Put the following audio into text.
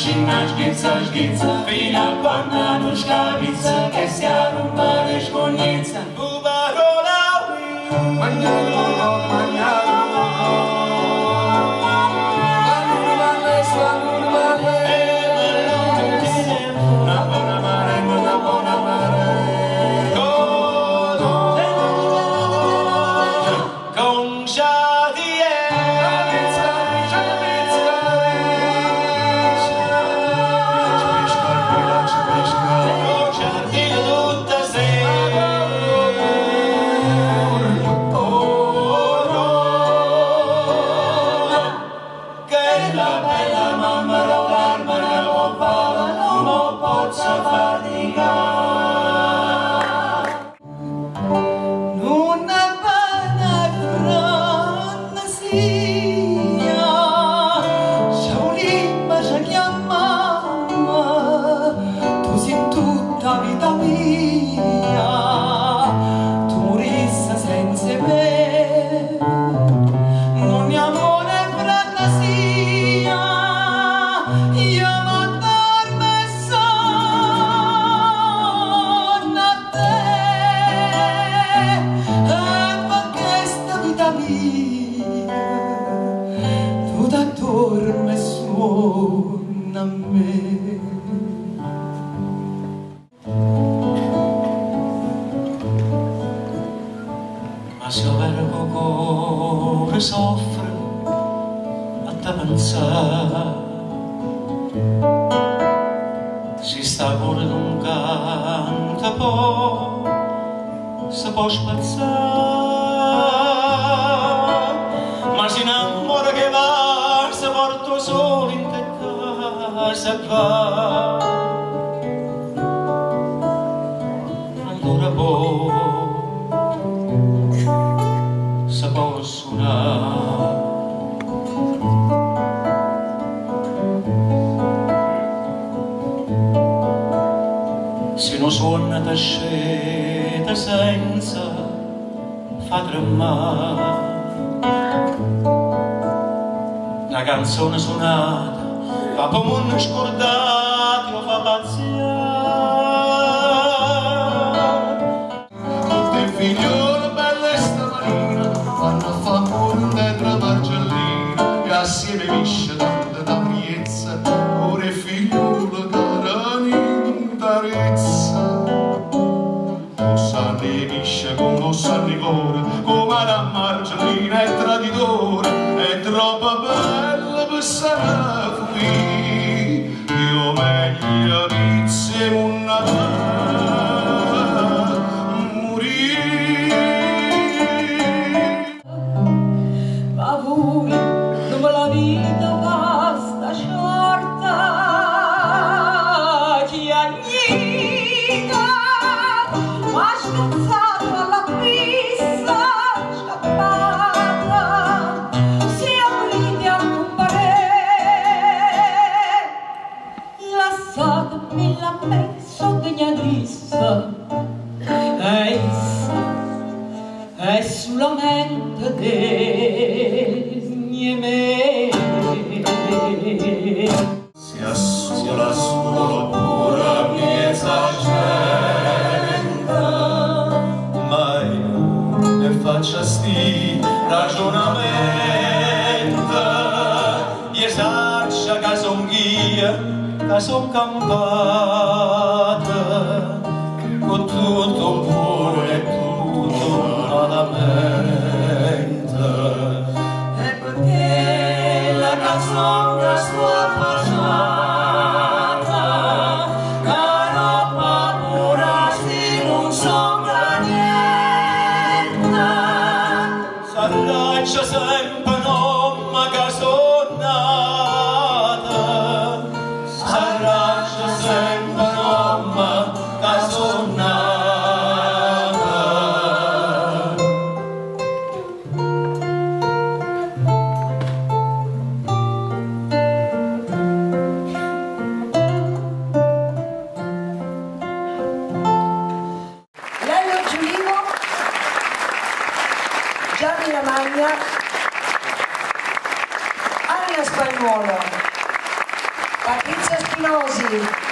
scina sghizza sghizza Fino a quando non scapizza Che si arrompa di scognizza Una buona marenga, una buona marenga Con Che la bella mamma l'arma non non posso faticare. Non appena fantasia, Shaolin ci chiama, tu sei tutta vita mia, tu morisse senza me, non è amore fantasia, io m'addormo e sonno a te, e per questa vita mia, tu t'addormi e suona a me. Ma se overo che 'o core soffre a te pensà Si sta core nun canta po' se po' spezzà Ma si n'ammore che vase porta 'o sole 'int' 'e case e va Ancora po' se po' sunà. Si nu suonno te sceta senza fa tremmà Na canzone sunata va p' 'o munno scurdato e 'o fa pazzià. Tutte 'e figliole belle 'e 'sta marina vanno a fà ammore 'nterra Margellina e assieme 'e pisce tanta da priezza core 'e figliole cadeno 'int' 'a rezza. O sanno 'e pisce comme 'o sanno 'e core comme a Margellina è traditore è troppo bella pe se ne fuì è 'o meglio pizzo 'e munno pe murì. Ma voi nun me l'avite fa sta sciorta, chiagnite, m'ha scazzato alla pista, scappata, si aprite a cumparè, lasciatemi la mezzo degna dissa, e essa è solamente degna 'e me. Si a sulo a sulo pure 'mmiez' 'a gente, ma i' nun 'e faccio 'sti ragionamente, je saccio ca songh'io ca so' campato cu tutto 'o bbuono e tutto 'o malamente. E perché la canzone sto affacciata, che no paura si non so niente. Sarraggio sempe n'ommo ca so' nato, sarraggio sempe n'ommo ca so' nato. Lello Giulino, Gianni Lamagna, Anna Spagnuolo, Patrizia Spinosi.